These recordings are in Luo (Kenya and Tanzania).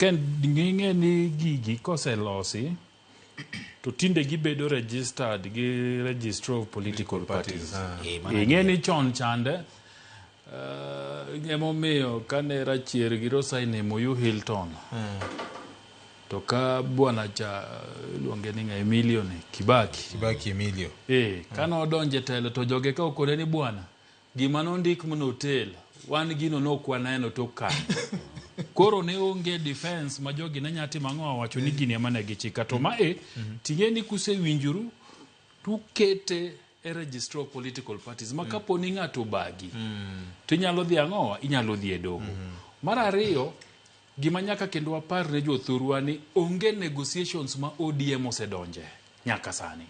Ken ni gigi koselosi to tinde gibedo registered gi Registrar of Political Parties. Ing'e ni chon chande emomiyo kane Rachier gi Rosaine MOU Hilton to ka bwana cha iluonge ni ng'a Emilio ni Kibaki. Kibaki Emilio. Kane odonjo e telo to joge ka okone ni bwana gima nondik mnotel wan gino nok waneno tok kanyo. Koro ne onge defense ma jogi ne nya timo ang'o wacho ni gini ema ne gichika to ma e ting'e ni kusewinjoru tukete e registrar of political parties ma kapo ni ng'ato obagi to inyalo dhi ang'owa inyalo dhi e doho. Mar ariyo gima nyaka kendo wapar ne jothurwa ni onge negotiations ma ODM osedonje nyaka sani.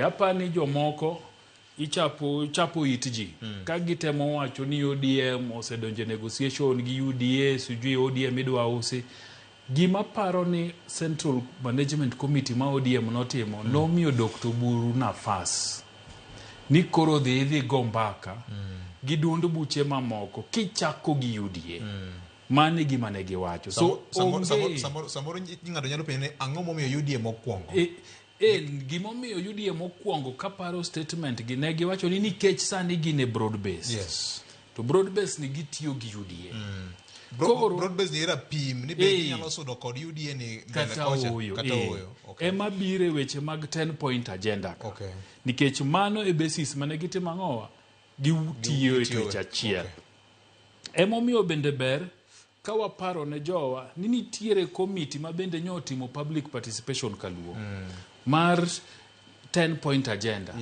Apani jomoko ichapo chapo it ji ka gitemo wacho ni ODM osedonjo e negotiation gi UDA sijui ODM idwa usi. Gima paro ni Central Management Committee ma ODM notimo nomiyo Dr. Oburu nafas ni koro dhi idhi go mbaka gi duond buche mamoko kichako gi UDA. Mano e gima ne giwacho. So onge Samoro ng'ato nyalo penjo ni ang'o momiyo UDA mokwongo? Gimomiyo UDA mokwongo kaparo statement gi ne giwacho ni nikech sani gin e broad base. To broad base ni gitiyo gi UDA. Koro Broad base ni era pim ni be ginyalo sudo kod UDA ni mbele kata kocha ooyo. Kata ooyo. Ema biro e weche mag 10 point agenda ka. Nikech mano e basis mane gitimo ang'owa? Gitiyo e twech achiel. Emomiyo bende ber ka waparo ne jowa ni nitiere komiti ma bende nyo otimo public participation kaluo mar 10 point agenda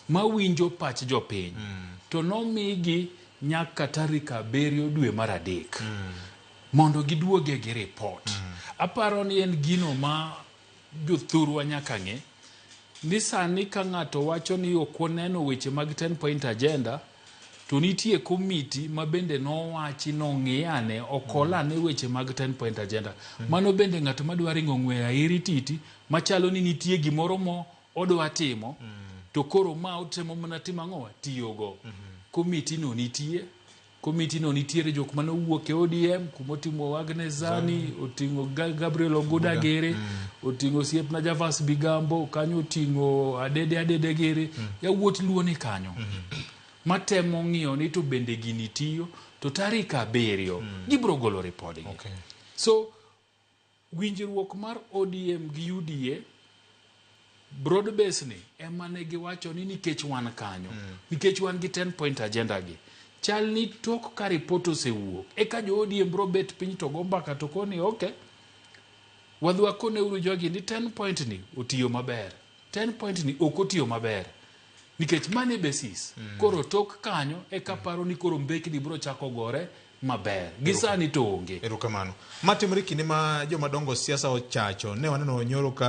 mawinjo pach jopiny to nomigi nyaka tarik 7 dwe mar 3 mondo giduoge gi report. Aparo ni en gino ma jothurwa nyaka ng'e ni sani ka ng'ato wacho ni ok waneno weche mag 10 point agenda to nitie komiti ma bende nowachi nong'iyane okolane weche mag 10 point agenda. Mano bende ng'at madwa ringo ng'we airi titi machalo ni nitie gimoro mo odwa timo to koro ma otemo mana timo ang'owa tiyogo. Komiti no nitie. Komiti no nitiere jok mane owuok e ODM kumoting'o Agnes Zani, oting'o Gabriel Oguda gere, oting'o osiepna Javas Bigambo, kanyo oting'o Adede Adede gere, yawuot Luo ni kanyo. Matemo ng'iyo ni to bende gini tiyo, to tarik 7 gibiro golo ripodgi. So winjruok mar ODM gi UDA broad base ni ema ne giwacho ni nikech wan kanyo, nikech wan gi 10 point agenda gi. Chal ni tok ka report osewuok, eka jo ODM bro bet piny to go mbaka to koni okay, wadhi wakone uru jogi ni 10 point ni otiyo maber, 10 point ni ok otiyo maber. Nikech mano e basis. Koro tok kanyo eka paro ni koro mbekni bro chako gore maber. Gi sani to onge. Erokamano. Ma timore kinde ma joma dongo siasa ochacho. Ne waneno nyoro ka